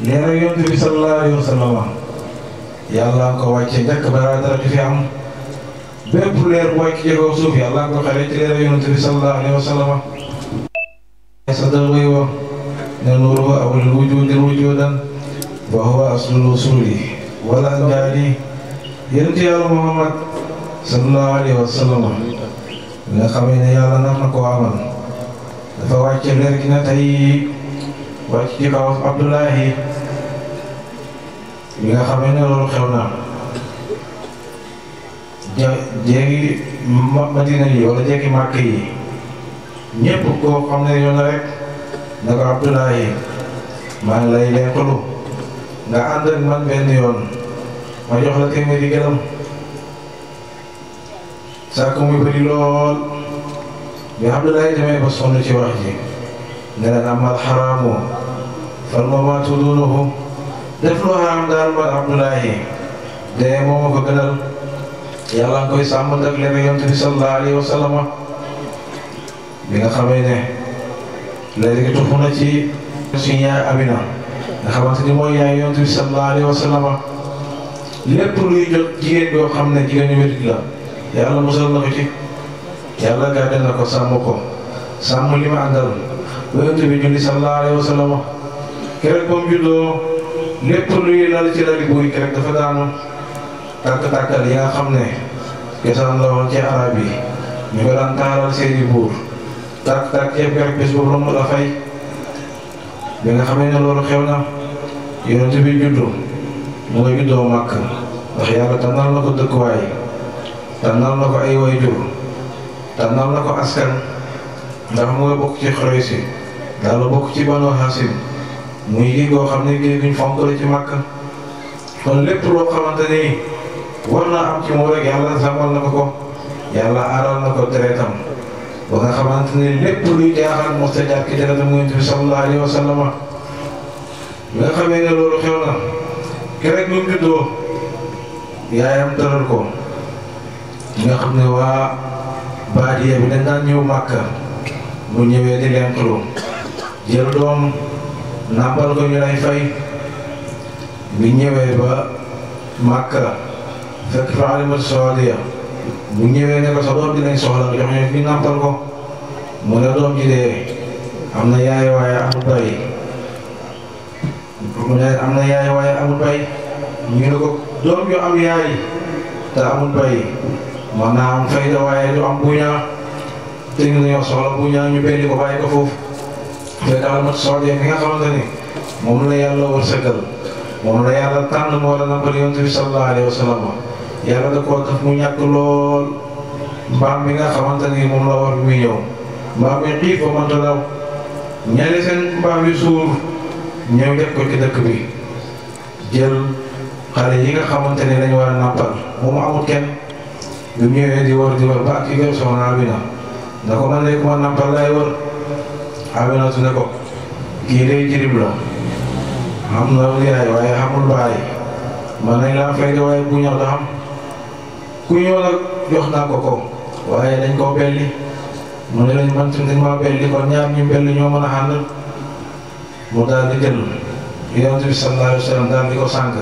nee na yonent bi sallallahu alayhi wa sallam yàlla ko wàcce njëkk balaa dara di fi am bépp leer bu wàcc ci kaw suuf yàlla ko xale ci leer yonent bi sallallahu alayhi wa sallam sadaqi wa ne nuuru awwalul wujudi wujudan wa huwa aslul usuli wal anjaali yonent yàlla Muhammad sallallahu alayhi wa sallam nga xamee ne yàlla nar na koo amal dafa wàcce leer gi na tey wàcc ci kaw Abdullahi bi nga xamee ne loolu xew na jéegi Madina yi wala jéegi Màkk yi ñépp koo xam ne yoon rek na ko Abdullahi maa ngi lay lenkulu nga ànd ak man benn yoon ma jox la téeméeri gërëm sàkk muy bëri lool bi Abdullahi demee ba sonn ci wax ji ne leen amal xaraamu fal mamaatu duunuhu def lu xaraam daal man Abdullahi de moo ma ko gënal yàlla nga koy sàmm ak leer yonent bi sallallahu alayhi wa sallam bi nga xamee ne léegi gi tuxu na ci suñu yaay Amina nga xamante ni mooy yaay yonent bi sallallahu alayhi wa sallam lépp luy jot jigéen yoo xam ne jigéen ñu wérit la yàlla musal na ko ci yàlla gàddal na ko sàmm ko sàmm li ma àndal ba yonent bi julli sallallahu alayhi wa sallam keroog ba mu juddoo lépp luy lal ci lali buy keroog dafa daanu tàkk-tàkkal yi nga xam ne cosaan la woon ci arab yi ñu ko daan taaral seeni buur tàkk-tàkk yëpp keroog bés boobu la mu la fay bi nga xamee ne loolu xew na yonent bi juddu mu nga juddoo Màkk ndax yàlla tànnal na ko dëkkuwaay tànnal na ko ay wayjur tànnal na ko askan ndax mu nga bokk ci Xuraysi daal la bokk ci Banu Haasim muy gi goo xam ne gi guñ fonk la ci Màkk kon lépp loo xamante ni war naa am ci moom rek yàlla sàmmal na ko yàlla aaral na ko deretam ba nga xamante ni lépp luy jaaxal mos a jaar ci deretam mu Yonent bi sallallahu alayhi wa sallam bi nga xamee ne loolu xew na keroog bi mu juddoo yaayam tëral ko nga xam ne waa baadiya bi dañ daan ñëw Màkka bu ñëwee di lenklu jël doom nàmpal ko ñu lay fay bi ñëwee ba Màkka fekk fa Alimatu Saadiya bu ñëwee ne ko sa doom di lañ soxla jox ñu fi nàmpal ko mu ne doom ji dee am na yaay waaye amul bay mu ne am na yaay waaye amul bay ñu ne ko doom yu am yaay te amul bay man naa am fayda waaye du am buña te ñu ñoo soxla buña ñu belli ko bàyyi ko foofu fekk Alimatu Saadiya mi nga xamante ni moom la yàlla wërsëgal moom la yàlla tànn moo la nampal Yonent bi sallallahu alayhi wa sallam yàlla da koo def mu ñàkk lool mbaam mi nga xamante ni moom la war muy ñëw mbaam mi xiif ba mënta daw ñale seen mbaam yi suur ñëw def ko ci dëkk bi jël xale yi nga xamante ni dañu war a nàmpal moom amul kenn bi mu ñëwee di wër ba ki gër soxna Amina na ko man de ku ma nàmpal lay wër Amina su ne ko kii day jirim la am na yaay waaye xamul baay man nañ laa fay de waaye bu ñëw da xam ku ñëw nag jox naa ko waaye dañ koo belli mu ne lañ man dañ maa belli kon ñaar ñu belli ñoo mën a ànd mu daal di jël Yonent bi sallallahu alayhi wa sallam daal di ko sànq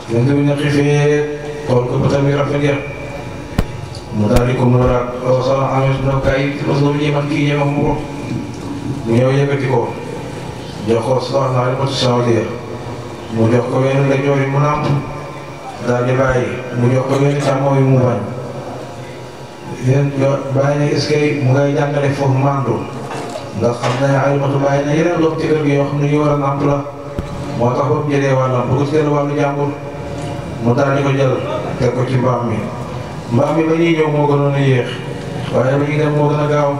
Yonent bi ne xifee xool ko ba tamit rafet ya mu daal di ko nuuraat soxna Amina ne ko kay mos na ñi man kii ñeme mu ko mu ñëw yëkkati ko jox ko soxna Alimatu Saadiya mu jox ko wenn la joori mu nàmp daal di bàyyi mu jox ko wenn càmmoo yi mu bañ yéen bàyyi ne est-ce que mu ngay jàngale foofu mandu ndax xam nañ Alimatu bàyyi na yeneen doom ci kër gi yoo xam ne ñu war a nàmp la moo tax ba mu jëlee wàllam bu ko jël wàllu jàmbur mu daal di ko jël teg ko ci mbaam mi ba ñuy ñëw moo gënoon a yéex waaye ba ñuy dem moo gën a gaaw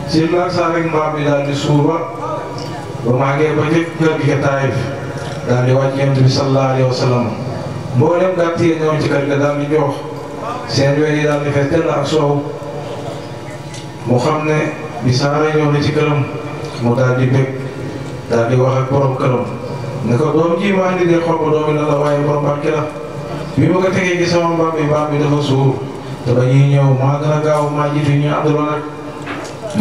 si laaj saa rek mbaam bi daal di suur ba màggee ba jëkk kër gi ca Taayif daal di wàcc Yonent bi sallallahu alayhi wa sallam mboolem gàtt yi ñëwoon ci kër ga daal di jox seen wér yi daal di fees dell ak soow mu xam ne bi saara ñëw na ci këram mu daal di bég daal di wax ak borom këram ne ko doom ji maa ngi de xob doomi la waaye borom barke la bi ma ko tegee ci sama mbaam bi dafa suur te ba ñuy ñëw maa gën a gaaw maa jiitu ñu àndaloon nag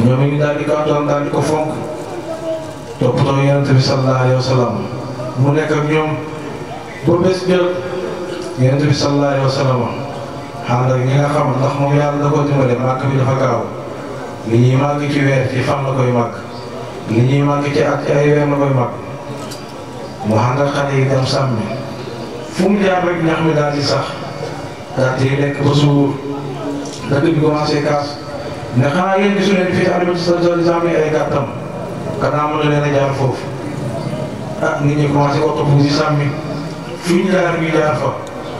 ñoom ñu daal di gàttoon daal di ko fonk toppatoo Yonent bi sallallahu alayhi wa sallam mu nekk ak ñoom ba bés jël Yonent bi sallallahu alayhi wa sallam ànd ak ñi nga xam ndax moom yàlla da koo dimbale màgg bi dafa gaaw li ñuy màgg ci weer ci fan la koy màgg li ñuy màgg ci at ci ay weer la koy màgg mu ànd ak xale yi dem sàmmi fu mu jaar rek ñax mi daal di sax daal di lekk ba suur dëkk bi commencé kaas ne xanaa yéen gisu leen fii alimatu sàmmi ay gàttam xanaa mën na leen a jaar foofu nit ñi commencé ko topp di sàmmi fu ñu jaar ñu jaar fa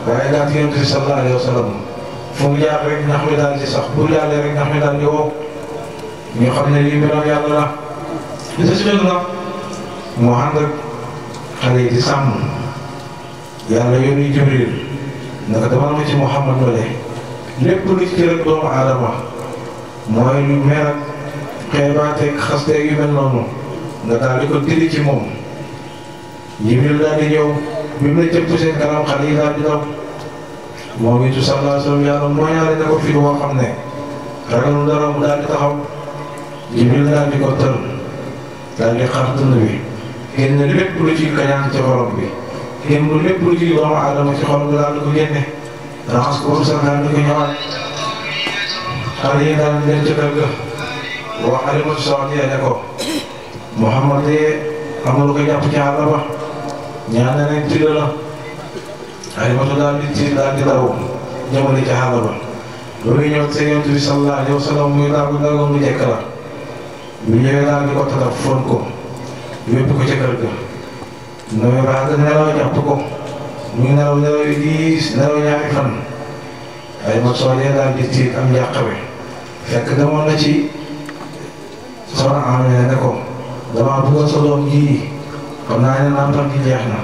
waaye gàtt Yonent bi sallallahu alayhi wa sallam fu mu jaar rek ñax mi daal di sax bu jàllee rek ñax mi daal di wow ñu xam ne lii mbiram yàlla la li sa si jot na moo ànd ak xale yi di sàmm yàlla yónni Jibril naka dama ma ci Muhammad wale lépp lu ci rek doomu aadama mooy lu mer ak xeebaateeg xasteeg yu mel noonu nga daal di ko diri ci moom Jibril daal di ñëw bi mu ne jëpp seen kanam xale yi daal di daw moom itu sallallahu alayhi wa sallam yàlla moo ñaale ne ko fi boo xam ne ragalul dara mu daal di taxaw Jibril daal di ko tër daal di xar dënn bi génn lépp lu ci kañaan ci xolam bi génn lépp lu ci doomu aadama ci xolam bi daal di ko génne raxas ko ba sax daal di ko ñëwaat xale yi daal di leen ca kër ga wax Alimatu Saadiya ne ko Muhammad de am na lu ko jàpp ci àll ba ñaan na leen tidd la Alimatu daal di tiit daal di daw jëmale ci àll ba ba muy ñëw seen Yonent bi sallallahu alayhi wa sallam muy daagu daagu mu jekk la bu ñëwee daal di ko tataf fon ko yóbbu ko ca kër ga nooy baax nga nelaw jàpp ko mu ngi nelaw nelaw yu diis nelaw ñaari fan Alimatu Saadiya daal di tiit am njàqare fekk demoon na ci soxna Amina ne ko damaa bëggoon sa doom ji xam naa ne nampal gi jeex na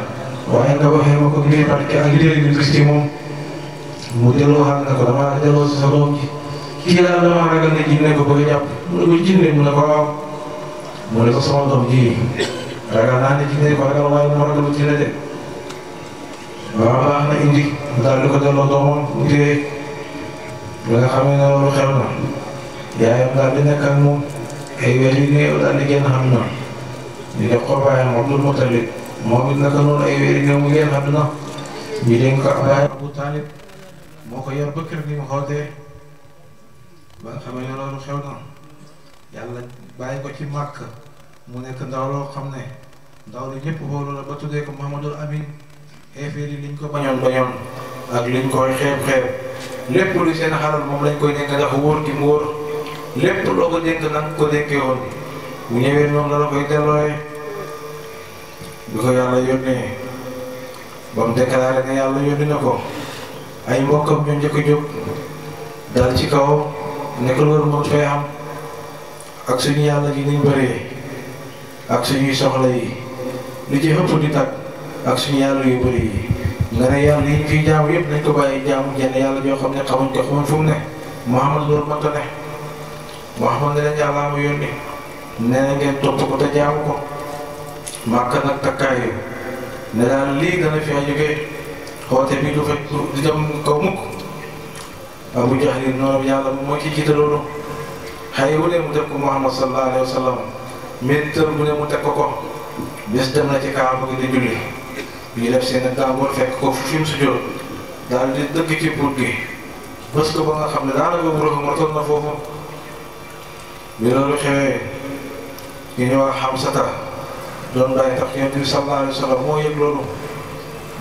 waaye nga waxee ma ko ngir barke ak njëriñ li gis ci moom mu delloo xam ne ko damaa delloo si sa doom ji kii daal damaa ragal ne jinne ko bëgg a jàpp mu ne ko jinne mu ne ko waaw mu ne ko sama doom ji ragal naa ne jinne ko ragal waaye mu ragalu jinne de waaw baax na indi daal di ko delloo doomam mu téye bi nga xam ne loolu xew na yaayam daal di nekk ak moom ay weer yu néew daal di génn xam na ñu def ko baayam Abdul Mutalib moom it naka noonu ay weer yu néew mu génn xam na ñu dénk ko baayam Abu Talib moo ko yor ba kër gi mu xootee ba nga xam ne loolu xew na yàlla bàyyi ko ci màkk mu nekk ndaw loo xam ne ndaw li ñëpp xoolu la ba tuddee ko Muhammadul Amin xeefeer yi liñ ko bañoon ak liñ koy xeeb lépp lu seen xalal moom lañ koy dénk ndax wóor gi mu wóor lépp loo ko dénk nag ko dénkee woon bu ñëwee noonu la koy dellooyee bi ko yàlla yónnee ba mu déclaré ne yàlla yónni na ko ay mbokkam ñu njëkk a jóg dal ci kaw nekk loolu moom fay am ak suñu yàlla gi niñ bëree ak suñuy soxla yi li ci ëpp di tag ak suñu yàlla yu bëri yi nga ne yàlla yi ñu fiy jaamu yëpp nañ ko bàyyi jaamu jenn yàlla joo xam ne xamuñ ko xamuñ fu mu ne Muhammad loolu mënta ne Muhammad ne leen yàllaa ma yónni nee na ngeen topp ko te jaamu ko màkk nag takkaayu ne daal lii dana fi a jógee xoote bi du fekk du dem kaw mukk Abu Jahl noonu yàlla moo ci jiite loolu xëy wu ne mu def ko Muhammad sallallahu alayhi wa sallam ministre bu ne mu teg ko bés dem na ci Kaaba gi di julli ñu def seen tàngoor fekk ko fi mu sujjóot daal di dëkk ci pour gi bés ko ba nga xam ne daanaka ruuxam matoon na foofu bi loolu xewee ñu ñëw ak Hamsata doon bàyyi tax Yonent bi sallallahu alayhi wa sallam moo yëg loolu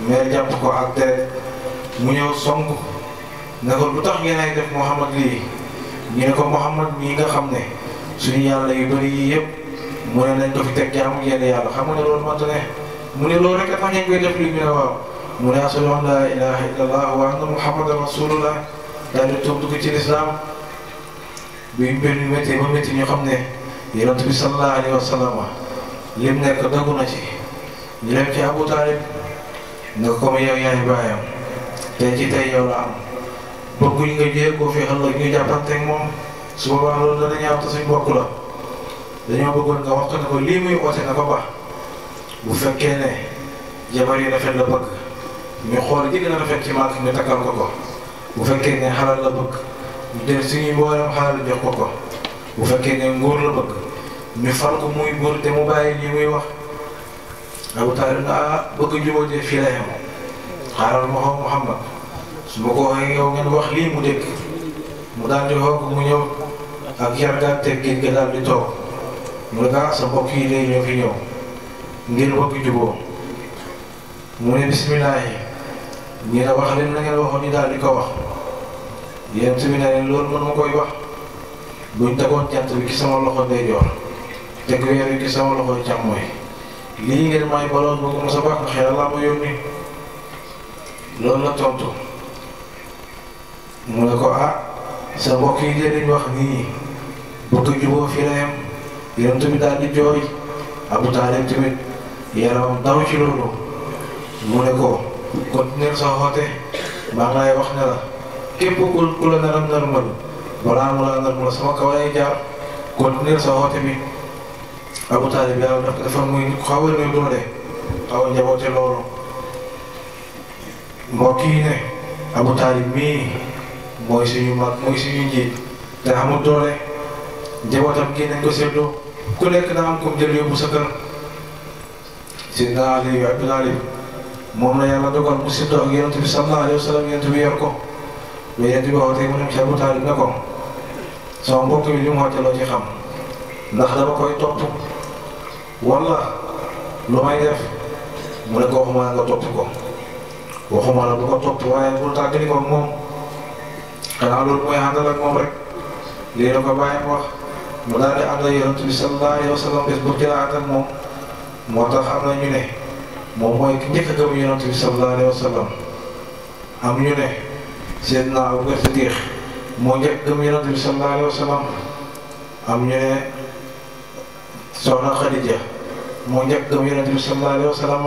mais jàpp ko ak deret mu ñëw song ne ko lu tax ngeen ay def Muhammad lii ñu ne ko Muhammad mii nga xam ne suñu yàlla yu bëri yii yëpp mu ne nañ ko fi teg jaamu yenn yàlla xam nga ne loolu mënta ne mu ne loolu rek a tax ngeen koy def lii ñu ne waaw mu ne ashhadu an laa ilaaha illallah wa anna Muhammadan rasulullah daal di toog dugg ci lislaam bi mbir mi métti ba métti ñu xam ne Yonent bi sallallahu alayhi wa sallam lim nekk dëggu na ci ñu dem ci Abu Talib ne ko comme yow yaay baayam tey ci tey yow la am bëgguñ nga jiyee koo fi ëllëg ñu jàppanteeg moom su boobaa loolu dana ñaaw te suñ bokk la dañoo bëggoon nga wax ko ne ko lii muy oote na ko baax bu fekkee ne jabar yi rafet la bëgg ñu xool ji gën a rafet ci màgg ñu takkal ko ko bu fekkee ne xalal la bëgg ñu def suñuy mboolem xalal jox ko ko bu fekkee ne nguur la bëgg ñu fal ko muy nguur te mu bàyyi lii muy wax Abu Taalib na bëgg jubóo de fii la yem xaaral ma xaw Muhammad su ma ko waxee yow ngeen wax lii mu dégg mu daal di xool mu ñëw ak yargaat teggin nga daal di toog mu ne sa mbokk yi day ñoo fi ñëw ngir bëgg jubóo mu ne bismillaahi ñi ne wax leen na ngeen waxoon ñu daal di ko wax yéen tamit ne leen loolu mën ma koy wax buñ tegoon jant bi ci sama loxo ndeyjoor teg weer wi ci sama loxo càmmooñ lii ngeen may baloon bëgg ma sa baax nga xel laa ma yónni loolu la tontu mu ne ko sa mbokk yi de dañ wax nii bëgg jubóo fii la yem yéen tamit daal di jooy Abu Taalib tamit yaramam daw ci loolu mu ne ko continuer sa xoote maa ngi lay wax ne la képp ku la naram narmal balaa mu la narmal sama kaw lay jaar continuer sa xoote bi Abu Taalib yàlla dafa muy xaw a néew doole xaw a njaboote loolu mbokk yi ne Abu Taalib mii mooy suñu mag mooy suñu njiit te amul doole njabootam gi nañ ko seetlu ku nekk na am comme jël yóbbu sa kër Sidna Ali Abi Taalib moom la yàlla dogal mu siddoo ak yonent bi sallallahu alayhi wa sallam yonent bi yor ko lu yonent bi waxee mu dem ci Abu Taalib ne ko sama mbokk bi li mu xoote loo ci xam ndax dama koy topp wala lu may def mu ne ko waxuma la nga topp ko waxuma la bu ko topp waaye bul tàggali ko moom xanaa loolu mooy àndal ak moom rek lii la ko bàyyi wax mu daal di ànd ak yonent bi sallallahu alayhi wa sallam bés bu jëla ànd ak moom moo tax am na ñu ne moom mooy ki njëkk a gëm yonent bi sallallahu alayhi wa sallam am ñu ne Seydina Abubakar Siddiq moo njëkk gëm yonent bi sallallahu alayhi wa sallam am ñu ne Soxna Xadija moo njëkk gëm yonent bi sallallahu alayhi wa sallam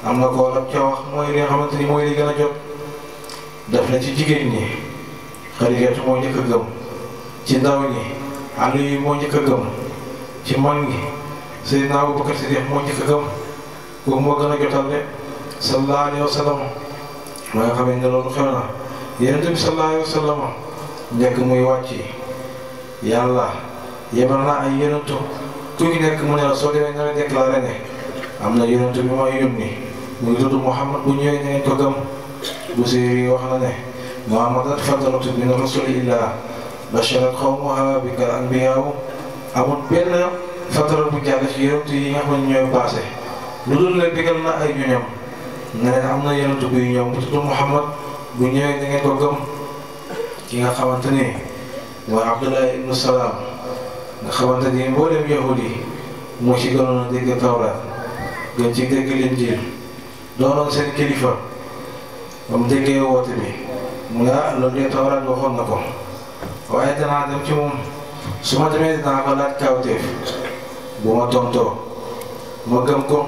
am na ko lam ca wax mooy li nga xamante ni mooy li gën a jot def na ci jigéen ñi Xadijatu moo njëkk a gëm ci ndaw ñi Ali moo njëkk a gëm ci mag ñi Seydina Abubakar Siddiq moo njëkk a gëm kooku moo gën a jotal de sallallahu alayhi wa sallam ma nga xamee ne loolu xew na yonent bi sallallahu alayhi wa sallam njëkk muy wàcc yàlla yebal na ay yonentu ku ci nekk mu ne la soo demee nga leen déclaré ne am na yonentu bi ma yónni mu ngi tudd Muhammad bu ñëwee ne ngeen ko gëm bu si wax na ne Muhammadan fadratu min rasulillah basharat qawmuha bikal anbiyaaw amul benn fatara bu jàll ci yonentu yi nga xam ne ñooy passé lu dul leen digal na ay ñoñam ne leen am na yonentu buy ñëw mu tudd Muhammad bu ñëwee da ngeen ko gëm ki nga xamante ni mooy Abdullah ibnu Salaam nga xamante ni mboolem yahudi moo ci gënoon a dégg Tawraat gën ci dégg Linjiil doonoon seen kilifa ba mu déggee woote bi mu ne loolu de Tawraat waxoon na ko waaye danaa dem ci moom su ma demee dinaa ko laaj kawteef bu ma tontoo ma gëm ko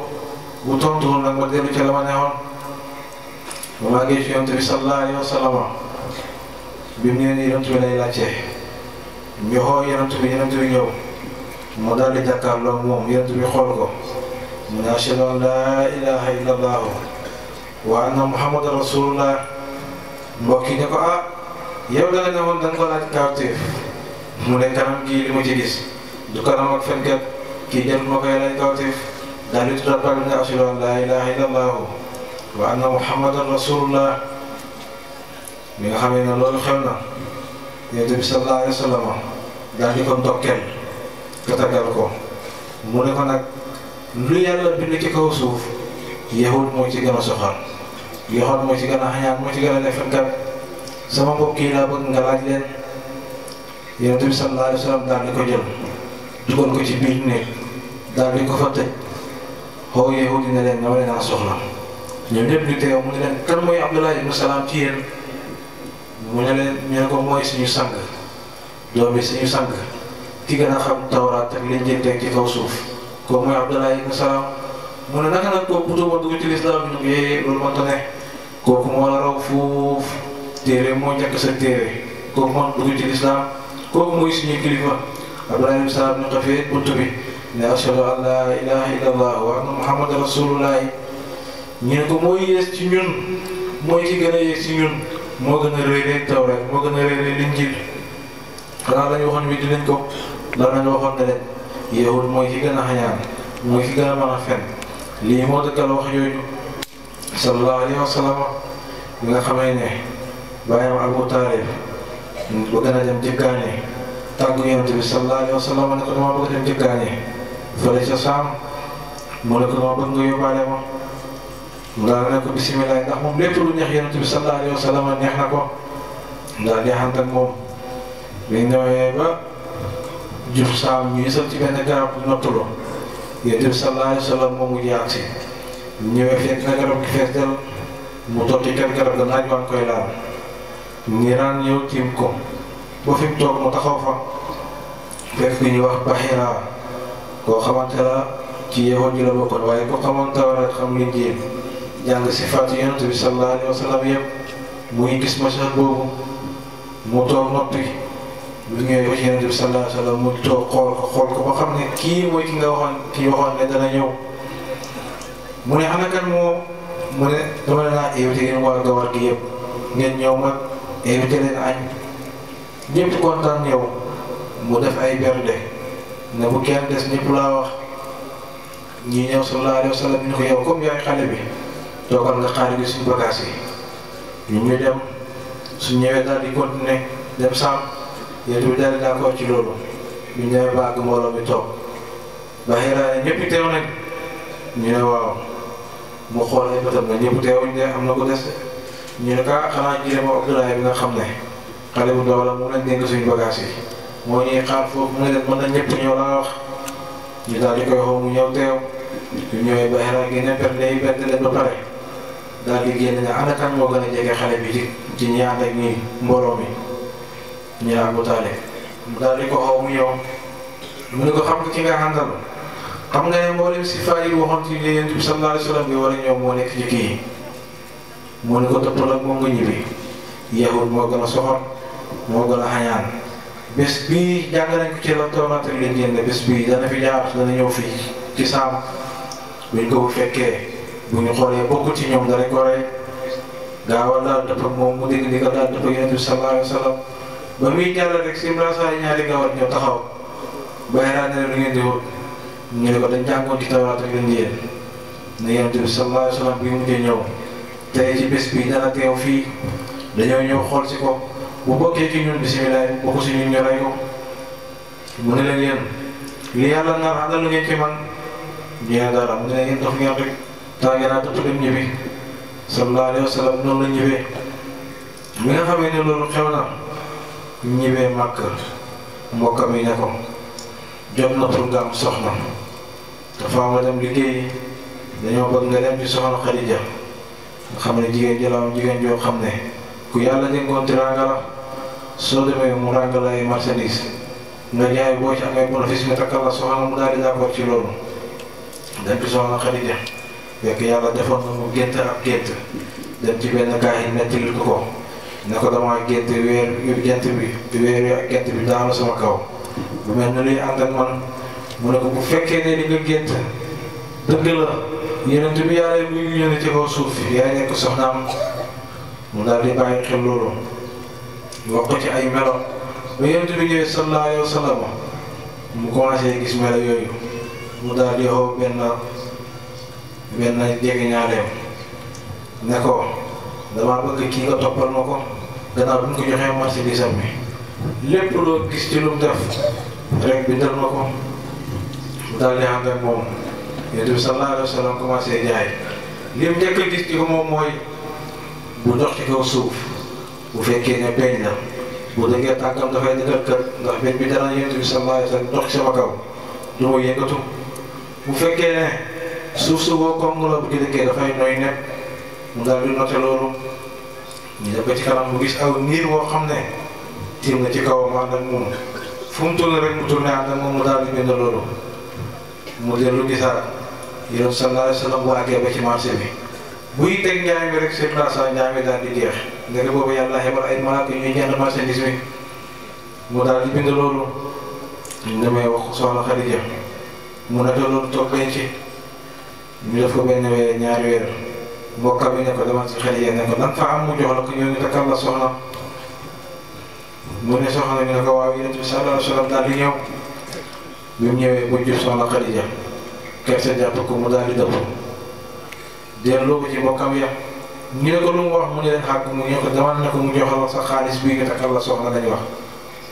bu tontuwul nag ma dellu ca la ma neexoon ba maa ngi ci yonent bi sallallahu alayhi wa sallam bi mu nee nii yonent bi lay laajte ñu xoo yonent bi ñëw mu daal di jàkkaarloo moom yonent bi xool ko mu ne ashhadu an laa ilaha illa allahu wa anna muhammadan rasulullah mbokk yi ne ko yow da nga ne woon da nga ko laaj kawteef mu ne kanam gii li ma ci gis du kanam ak fenkat kii jël ma koy laaj kawteef daal di tuddaat baal ne ashhadu an laa ilaha illa allahu wa anna muhammadan rasulullah mi nga xamee ne loolu xew na yonent bi sallallahu alayhi wa sallam daal di ko ndokkeel tatagal ko mu ne ko nag lu yàlla bind ci kaw suuf yahud moo ci gën a soxal yahud moo ci gën a xañaan moo ci gën a defenkat sama mbokk yi laa bëgg nga laaj leen yonent bi sallallahu alayhi wa sallam daal di ko jël dugal ko ci biir néeg daal di ko fa tëj xoo yahud yi ne leen ñoo leen a soxla ñoom ñëpp ñu teew mu ne leen kan mooy Abdullah ibnu Salaam ci yéen mu ne leen ñu ne ko mooy suñu sang doomi suñu sang ki gën a xam Tawraat ak liñ jënteeg ci kaw suuf kooku mooy Abdullah ibnu Salaam mu ne naka nag kooku bu tuuboon dugg ci lislaam ñu ngi loolu mënta ne kooku moo la raw fuuf téere moo njëkk sa téere kooku moo dugg ci lislaam kooku mooy suñu kilifa Abdullah ibnu Salaam ñu ko fee bunt bi ne ashhadu an laa ilaha illa allah wa anna muhammadan rasulullah ñu ne ko mooy yées ci ñun mooy ki gën a yées ci ñun moo gën a réeree Tawraat moo gën a réeree Linjiil xanaa lañu waxoon wi dinañ ko lan lañu waxoon ne leen yahud mooy ki gën a xañaan mooy ki gën a mën a fen lii moo dëggal wax yooyu sallallahu alayhi wa sallam bi nga xamee ne bàyyam Abu Taalib bëgg na dem jëggaane tàggu Yonent bi sallallahu alayhi wa sallam ne ko dama bëgg dem jëggaane fële ca Saam mu ne ko dama bëgg nga yóbbaale ma mu daal ne ko bisimilah ndax moom lépp lu neex Yonent bi sallallahu alayhi wa sallam neex na ko daal di ànd ak moom bi ñëwee ba jub Saam ñu yësal ci benn garab noppalu Yonent bi sallallahu alayhi wa sallam moom mu jaag si ñëwee fekk na garab gi fees del mu toog ci kër garab ga naaj waa ngi koy laal niiraan ñëw tiim ko ba fi mu toog mu taxaw fa fekk bi ñuy wax Bahira koo xamante la ci yeewoo ji la bokkoon waaye ko xamoon Tawreet xam Linjiil jàng sifaat Yonent bi sallallahu alayhi wa sallam yëpp muy gis mashhad boobu mu toog noppi bu ñëwee ba ci Yonent bi sallallahu alayhi wa sallam mu toog xool ko ba xam ne kii mooy ki nga waxoon ne dana ñëw mu ne ana kan mu ne dama leen a invité yéen waa Gawar gi yëpp ngeen ñëw ma invité leen añ ñëpp kontaan ñëw mu def ay bernde ne bu kenn des ñëpp laa wax ñi ñëw sallallahu alayhi wa sallam ñu ko yow comme yaay xale bi toogal nga xaar gi suñu bagage yi ñu dem su ñëwee daal di continuer dem Saam Yonent bi daal di d'accord ci loolu ñu ñëwee ba àgg mbooloo mi toog Bahira ñëpp teew nañ ñu ne waaw mu xool ay bëtam na ñëpp teewuñ de am na ko des ñu ne ka xanaa ji ma Abdoulaye bi nga xam ne xale bu ndaw la mu nañ dénk suñu bagage yi moo ñuy xaar foofu mu ne leen mën na ñëpp ñëw laa wax ñu daal di koy xaw mu ñëw teew ñu ñëwee Bahira génne bernde yi bernde leen ba pare daal di génne ne ana kan moo gën a jege xale bi ci ñi ànd ak ñi mbooloo mi ñu Abu Taalib mu daal di ko xaw mu ñëw mu ne ko xam nga ki nga àndal xam nga ne mboolem si faa yi waxoon ci Yonent bi sallallahu alayhi wa sallam bi war a ñëw moo nekk ci kii mu ne ko toppal ak moom nga ñibbi yahud moo gën a soxor moo gën a xañaan bés bii jàng nañ ko ci la Tawraat ak Linjiil ne bés bii dana fi jaar dana ñëw fii ci Saam buñ ko bu fekkee bu ñu xoolee bokkul ci ñoom danañ ko rey gaawal daal dëpp ak moom mu dégg ko daal dëpp ak Yonent bi sallallahu alayhi wa sallam ba muy jàll rek si mbrasaay ñaari gawar ñëw taxaw Bahira ne lu ngeen di wut ñu ne ko dañ jàngoon ci Tawraat ak Linjiil ne Yonent bi sallallahu alayhi wa sallam bi mujjee ñëw tey ci bés bi dana teew fii dañoo ñëw xool si ko bu bokkee ci ñun bisimilah bokku si ñun ñu rey ko mu ne leen yéen li yàlla nar àndalu ngeen ci man ñu ne dara mu ne leen yéen dox ngeen rek tàngee naa dëpp dem ñibbi sallallahu alayhi wa sallam noonu la ñibbee mi nga xamee ne loolu xew na ñibbee màkk mbokkam yi ne ko jot na pour nga am soxna dafa am nga dem liggéeyi dañoo bëgg nga dem ci soxna Xadija nga xam ne jigéen jëlaam jigéen joo xam ne ku yàlla dénkoon teraanga la soo demee mu ràngal la ay marchandise nga jaay boo ci amee bénéfice nga takkal la soxna mu daal di d'accord ci loolu dem ci soxna Xadija fekk yàlla defoon na mu gént ab gént dem ci benn gaay yi nettali ko ne ko damaa gént weer wi ak gént bi daanu sama kaw bu mel ne luy ànd ak man mu ne ko bu fekkee ne li nga gént dëgg la Yonent bi yàlla muy yónni ci kaw suuf yaay nekk soxnaam mu daal di bàyyi xel loolu wax ko ci ay melo ba Yonent bi ñëwee sallallahu alayhi wa sallam mu commencé gis melo yooyu mu daal di xaw benn jege ñaaleem ne ko damaa bëgg kii nga toppal ma ko gannaaw bi ñu ko joxee marchandise am bi lépp loo gis ci lu mu def rek bindal ma ko mu daal di ànd ak moom Yonent bi sallallahu alayhi wa sallam commencé jaay li mu njëkk a gis ci ko moom mooy bu dox ci kaw suuf bu fekkee ne beñ la bu dëggee tànkam dafay dëgër kër ndax beñ bi dana Yonent bi sallallahu alayhi wa sallam dox ci sama kaw du ma yëngatu bu fekkee ne suuf su boo koŋŋ la bu dëggee dafay nooy nekk mu daal di noté loolu ñu def ba ci kanam mu gis aw niir boo xam ne tiim na ci kawam ànd ak moom fu mu tourné rek mu tourné ànd ak moom mu daal di bind loolu mu dellu gisaat Yonent bi sallallahu alayhi wa sallam bu àggee ba ci marché bi buy teg njaay mi rek circulation njaay mi daal di jeex ndeke boobu yàlla xebal ay malaaka ñuy jënd marchandise mi mu daal di bind loolu ñu demee wax soxna Xadija mu ne loolu toog bañ ci ñu def ko benn weer ñaari weer mbokkam yi ne ko demal ci Xadija ne ko danga fa am mu jox la ko ñëw ñu takkal la soxna mu ne soxna ñu ne ko waaw Yonent bi sallallahu alayhi wa sallam daal di ñëw bi mu ñëwee bu jub soxna Xadija kersa jàpp ko mu daal di dëpp delloo ko ci mbokkam ya ñu ne ko lu mu wax mu ne leen xàgg mu ñëw ko demal ne ko mu joxal sa xaalis bii nga takkal la soxna lañ wax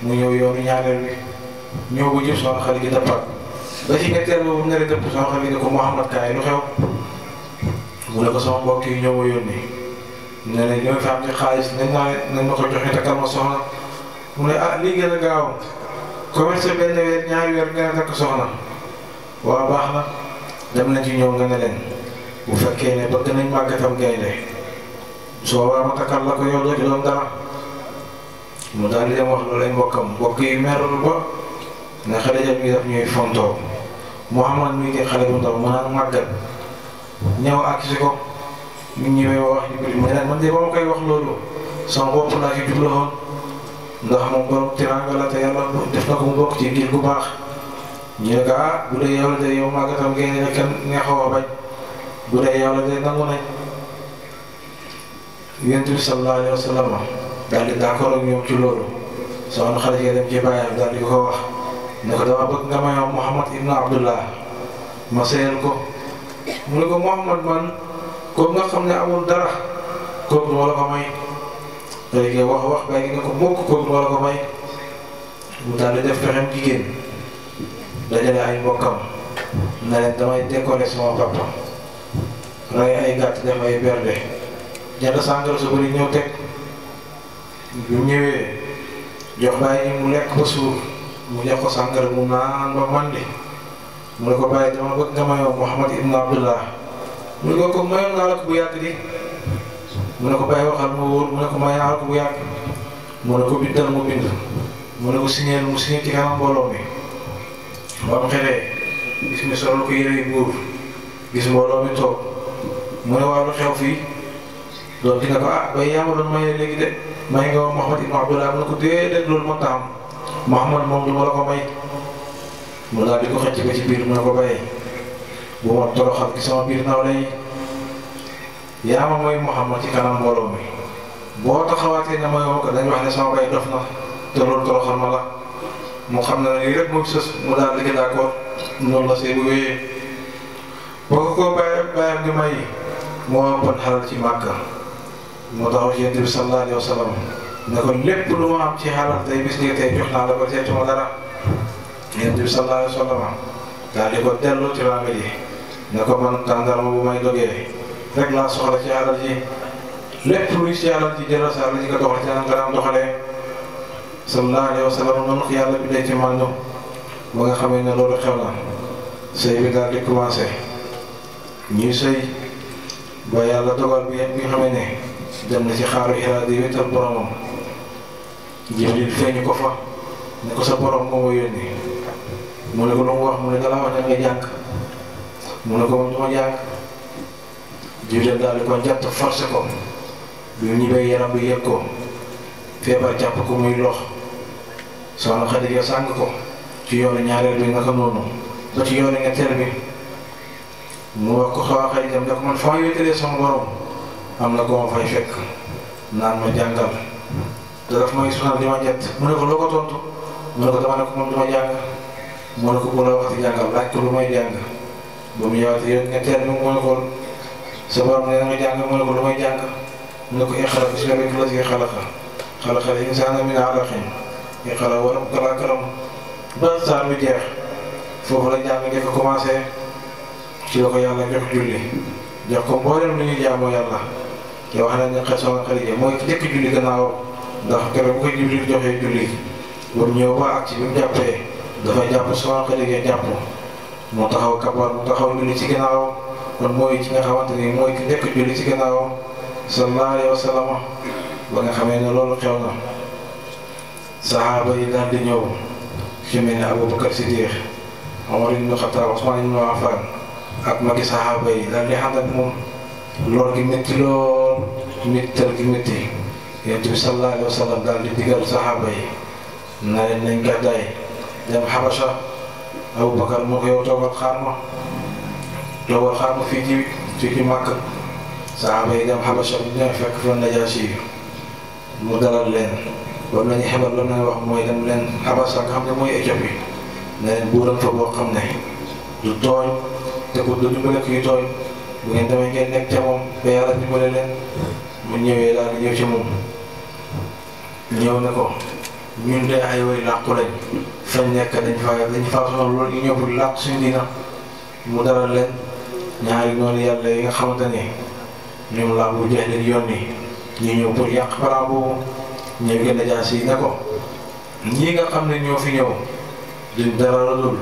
mu ñëw yoonu ñaareel bi ñëw bu jub soxna Xadi gi dëppaat ba ci ñetteel boobu ne dëpp soxna Xadi ne ko Mouhamad kaay lu xew mu ne ko sama mbokk yi ñëw ma yónni ne ne ñoo fi am ci xaalis nañ ma ko joxe takkal ma soxna mu ne ah lii gën a gaaw commerce benn weer ñaari weer nga ne takk soxna waaw baax na dem nañ ci ñëw nga ne leen bu fekkee ne bëgg nañ màggatam gaynde soo war ma takkal la ko yow doo ci doon dara mu daal di dem wax loolu ay mbokkam mbokk yi merul ba ne Xadija mi daf ñuy fontoo Mouhamad mi ngi xale bu ndaw mu naan màggat ñëw ak si ko ñu ñëwee wax ñu bëri mu ne man de ba ma koy wax loolu sama bopp laa ci jubluwoon ndax moom borom tiraanga la te yàlla def na ko mu bokk ci ngir gu baax ñu ne ko ah bu dee yow la de yow màggatam gaynde ne kenn neexoo a bañ bu dee yow la de nangu nañ Yonent bi sallallahu alayhi wa sallam daal di d'accord ak ñoom ci loolu soxna Xadija dem ci baayam daal di ko wax ne ko dama bëgg nga may Mouhamad ibn Abdullah ma seyal ko mu ne ko Mouhamad man kooku nga xam ne amul dara kooku du ma la ko may léegi wax bàyyi ne ko mukk kooku du ma la ko may mu daal di def pexem jigéen dajale ay mbokkam ne leen damay décorer sama papa rey ay gàtt def ay berde jënd sàngara su bëri ñëw teg bu ñëwee jox bàyyi mu lekk ba suur mu jox ko sàngara mu naan ba mandi mu ne ko bàyyi dama bëgg nga mayoo Mouhamad ibn Abdullah mu ne ko mayoon naa la ko bu yàgg di mu ne ko bàyyi waxal mu wóor mu ne ko may naa la ko bu yàgg mu ne ko bindal mu bind mu ne ko signeel mu signé ci kanam mbooloo mi ba mu xeree gis mi solal ko yére yu buur gis mbooloo mi toog mu ne waa lu xew fii loolu dina ko ah bay yaa ma doon maye léegi de may nga wax Mouhamad ibn Abdullah mu ne ko déedéet loolu moo tax Mouhamad moom du ma la ko may mu daal di ko xëcc ba ci biir mu ne ko bàyyi bu ma toroxal ci sama biir nawle yi yaa ma mooy Mouhamad ci kanam mbooloo mi boo taxawaatee ne mooy ko dañ wax ne sama bay dof na te loolu toroxal ma la mu xam ne lii rek moom sës mu daal di d'accord noonu la see bu wéyee boo ko bàyyam di may moo ëppoon xalal ci Màkka moo tax Yonent bi sallallahu alayhi wa sallam ne ko lépp lu ma am ci xalal tey bis ni tey jox naa la ko seetuma dara Yonent bi sallallahu alayhi wa sallam daal di ko delloo ci ràmb ji ne ko man tàndarma bu may dogee rek laa soxla ci xalal ji lépp luy ci xalal ji jëlal sa xalal ji nga doxal ci anam nga daan doxalee sallallahu alayhi wa sallam noonu ko yàlla bi day ci màndu ba nga xamee ne loolu xew na sëy bi daal di commencé ñuy sëy ba yàlla dogal bi yëpp bi nga xamee ne dem na ci xaaru Hira di wéetal boromam Jibril feeñu ko fa ne ko sa borom moo ma yónni mu ne ko lu mu wax mu ne dala wax ne nga jàng mu ne ko moom duma jàng Jibril daal di ko njatt forcé ko bi mu ñibbee yaram bi yëg ko feebar jàpp ko muy lox soxna Xadija sàng ko ci yoonu ñaareel bi naka noonu ba ci yoonu ñetteel bi mu wax ko xaw a Xadija ne ko man fa ma wéetalee sama borom am na ko ma fay fekk naan ma jàngal te daf may sunal di ma jett mu ne ko loo ko tontu mu ne ko dama ne ko moom duma jàng mu ne ko bu la waxti jàngal laaj ko lu may jàng ba mu ñëwaat yoon ñetteel bi mu ne ko sa borom ne nga jàng mu ne ko lu may jàng mu ne ko iqra bismi rabbika llazii xalaqal insaana min alaqin iqra wa rabbukal akram ba saar bi jeex foofu la jàng nga ko commencé ci la ko yàlla jox julli jox ko mboolem lu ñuy jaamoo yàlla te wax nañ ne soxna Xadija mooy ki njëkk julli gannaaw ndax keroog bu ko Jibril joxee julli ba mu ñëw ba ak ci bi mu jàppee dafay jàpp soxna Xadija jàpp moo taxaw kabar mu taxaw julli ci gannaawam kon mooy ci nga xamante ni mooy ki njëkk julli ci gannaawam sallallahu alayhi wa sallam ba nga xamee ne loolu xew na saxaaba yi daal di ñëw ci mel ne Abubakar Siddiq Omar ibn Khattab Usman ibn Affan ak magi saxaaba yi daal di ànd ak moom lool gi métti lool méttal gi métti Yonent bi sallallahu alayhi wa sallam daal di digal saxaaba yi na leen nañ gàddaay dem Habasha Abubakar moo ko yow toogal xaar ma fii ci Makka saxaaba yi dem Habasha bu ñu fekk fa Najaasi mu dalal leen loolu la ñuy xebal loolu la ñuy wax mooy dem leen Habasha nga xam ne mooy Éthiopie ne leen buuram fa boo xam ne du tooñ te ku du dimbale kuy tooñ bu ngeen demee ngeen nekk ca moom ba yàlla dimbale leen. mu ñëwee daal di ñëw ci moom ñëw ne ko ñun de ay way làqu lañ fañ nekk dañ faa sonal loolu ñu ñëw pour làqu suñu diina mu dalal leen ñaari noonu yàlla yi nga xamante ne ñoom laa bu jeex leen yónni ñu ñëw pour yàq plan boobu ñëw gën a jaas yi ne ko ñii nga xam ne ñoo fi ñëw duñ dara la dul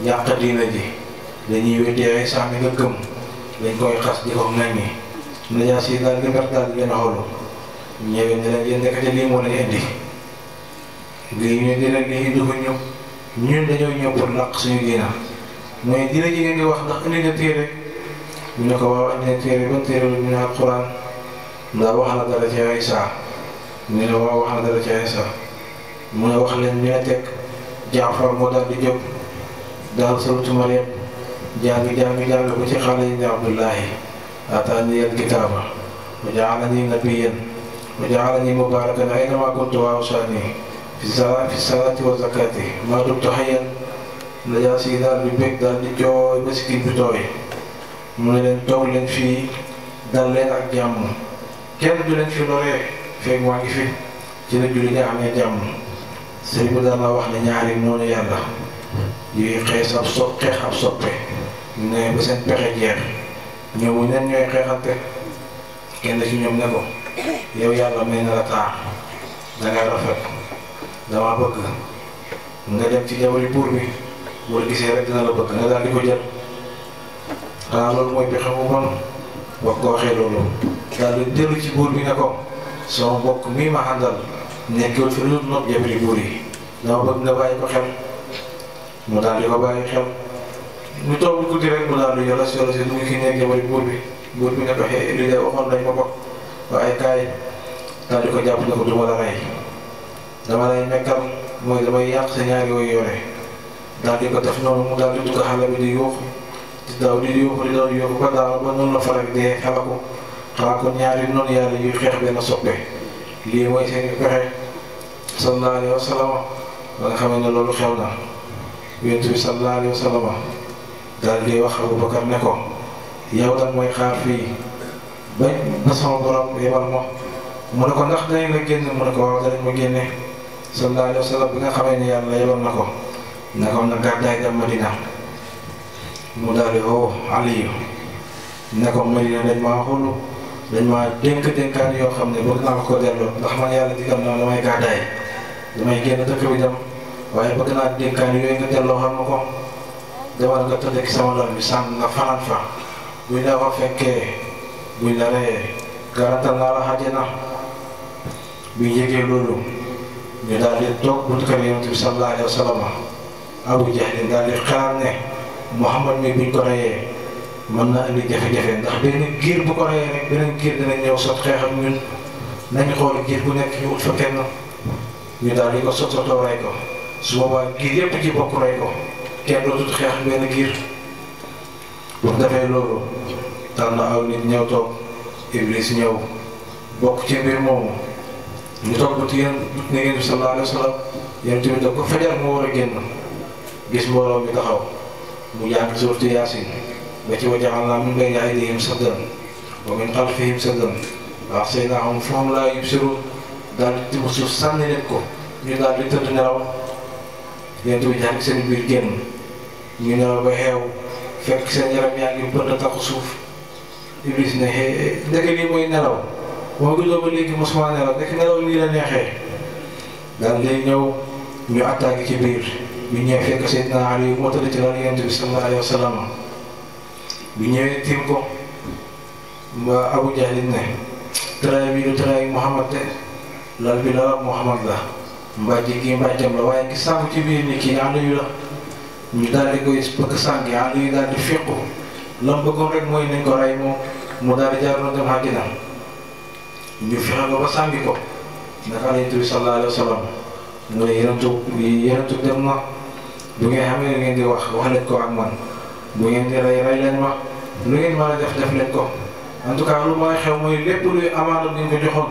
yàq diina ji dañuy weddi ay sànni nga gëm dañ koy xas di ko ŋaññi najaas yi daal di mer daal di leen xoolu ñëwee ne leen yéen nekkate lii moo leen indi lii ñu di leen lii indi ko ñun dañoo ñëw pour làq suñu diina mooy dina ji ngeen di wax ndax indi na téere ñu ne ko waaw indi na téere ban téere la ñu ne alquran ndax wax na dara ci Isa ñu ne waaw wax na dara ci Isa mu ne wax leen ñu ne teg Jaafar moo daal di jóg daal suratu Maryam jàng ko ci xale yi ne Abdullahi آتاني الكتاب وجعلني نبيا وجعلني مباركا أينما كنت وأوصاني في الصلاة والزكاة ما دمت حيا najaasi daal di bég daal di jooy ba sikkim bi tooy mu ne leen toog leen fii dal leen ak jàmm kenn du leen fi loree feeg maa ngi fi ci la julli nga amee jàmm sëriñ bi daan la wax ne ñaari noonu yàlla yuy xeex ab soppe ne ba seen pexe jeex ñoom ñenn ñooy xeexante kenn ci ñoom ne ko yow yàlla may na la taar dangay rafet dama bëgg nga dem ci jabari buur bi boo gisee rek dina la bëgg nga daal di ko jël xanaa loolu mooy pexe bu bon wax ko waxee loolu daal di dellu ci buur bi ne ko sama mbokk mii ma àndal nekkul fi lu nopp jabari buur yi dama bëgg nga bàyyi ko xel mu daal di ko bàyyi xel ñu toog guddi rek mu daal di yolas du ngi ki nekk jabari buur bi ne ko xëy li de waxoon nañ ma ko waaye kaay daal di ko jàpp ne ko duma la rey dama lay nekkal mooy damay yàq sa ñaari yooyu yore daal di ko def noonu mu daal di dugg xale bi di yuuxu di daw di yuuxu ba daal ba noonu la faral di xanaa ko ñaari noonu yàlla yuy xeex benn soppe lii mooy seen pexe sallallahu alayhi wa sallam ba nga xamee ne loolu xew na yonent bi sallallahu alayhi wa sallam daal di wax Abubakar ne ko yow lan mooy xaar fii ba sama borom yebal ma mu ne ko ndax danañ la génn mu ne ko waaw danañ ma génne sallallahu alayhi wa sallam bi nga xamee ne yàlla yebal na ko na gàddaay dem Madina mu daal di woo Aliyu ne ko Madina dañ maa xulu dañ maa dénkaan yoo xam ne bëgg naa ko delloo ndax man yàlla digal na damay gàddaay damay génn dëkk bi dem waaye bëgg naa dénkaan yooyu nga delloo xam ma ko demal nga tëdd ci sama lal bi sànq nga fanaan fa buñ la fa fekkee buñ la reyee garantal naa la àjjana biñ yëgee loolu ñu daal di toog buntu kër Yonent bi sallallahu alayhi wa sallam Abu Jahl daal di xalaat ne Muhammad mi buñ ko reyee mën na indi jafe-jafe ndax benn giir bu ko reyee rek beneen giir dina ñëw sot xeex ak ñun nañu xool giir bu nekk ñu ut fa kenn ñu daal di ko sotoo rey ko su boobaa giir yépp ci bokk rey ko kenn dootul xeex benn giir bu defee loolu tànn aw nit ñëw toog Iblis ñëw bokk ci mbir moomu ñu toog ba ci Yonent bi sallallahu alayhi wa sallam Yonent bi da ko fajar mu war a génn gis mbooloo mi taxaw mu jàng suuratu Yaasin ba ci wa ja'alnaa min bayni aydihim saddan wa min xalfihim saddan wa ahsaynaahum fahum laa yubsiruun daal di tibb suuf sànni leen ko ñu daal di tëdd nelaw Yonent bi jàng seen biir génn ñu nelaw ba xeew fekk seen yaram yaa ngi bënd taxu suuf Iblis ne ndeke lii mooy nelaw moo guddoo ba léegi mosuma nelaw ndeke nelaw lii la neexee daal day ñëw ñu attaqué ci biir bi ñëwee fekk Seydina Ali moo tëdd ci lal Yonent bi sallallahu alayhi wa sallam bi ñëwee tiim ko ba Abu Jahl ne tëraay bi du tëraay Muhammad de lal bi la Muhammad la mbàjj gi mbàjjam la waaye ki sànq ci biir ni kii Aliyu la ñu daal di koy bëgg sànq Aliyu daal di fiqu lam bëggoon rek mooy nañ ko rey moom mu daal di jaaroon dem àddina ñu fexe ba sàngi ko naka Yonent bi sallallahu alayhi wa sallam mu ne yenentu dem na bu ngeen xamee ne ngeen di wax leen ko ak man bu ngeen di rey leen ma lu ngeen mën a def leen ko en tout cas lu mooy xew mooy lépp luy amaana ngeen ko joxoon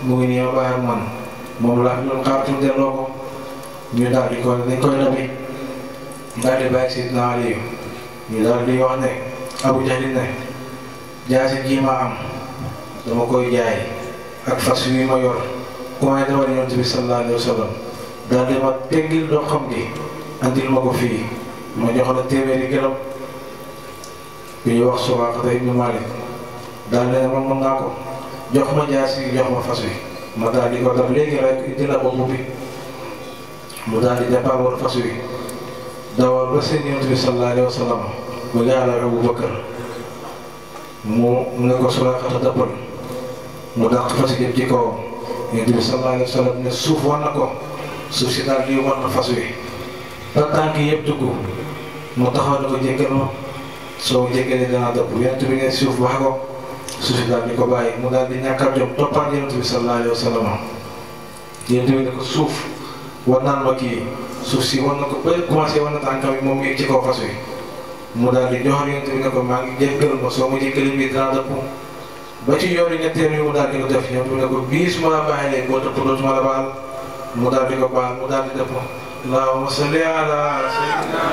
mu ngi nii ma bàyyi ak man moom laa fi doon xaaratul delloo ko ñu daal di ko dañ koy dabi daal di bàyyi Seydina Aliyu ñu daal di wax ne Abu Jahl ne jaasi ji ma am dama koy jaay ak fas wi ma yor ku may dawal Yonent bi sallallahu alayhi wa sallam daal di ma teggil doo xam gi andil ma ko fii ma jox la téeméeri gërëm bi ñuy wax Suraaqa ibnu Maalik daal di ne man mën naa ko jox ma jaasi jox ma fas wi ma daal di ko def léegi rek indi la bopp bi mu daal di départ woon fas wi dawal ba seen Yonent bi sallallahu alayhi wa sallam ba gaala Abu Bakar mu ne ko Suraaqa dëppal mu dàq fas yi jëm ci kawam Yonent bi sallallahu alayhi wa sallam ne suuf war na ko suuf si daal di war na fas wi ba tànk yëpp dugg mu taxaw ne ko jéggal ma soo jéggalee danaa dëpp Yonent bi ne suuf wax ko suuf si daal di ko bàyyi mu daal di ñàkkal jom toppaat Yonent bi sallallahu alayhi wa sallam Yonent bi ne ko suuf war naan ma kii suuf si war na ko ba commencé war na tànkam yi moom mu yëg ci kaw fas wi mu daal di joxal Yonent bi ne ko maa ngi jéggal ma soo ma jéggalee bii danaa dëpp ba ci yoonu ñetteel yi mu daal di ko def Yonent bi ne ko bii su ma la baaxee boo dëpp dootuma la baal mu daal di ko baal mu daal di dëpp allahumma salli ala sayyidina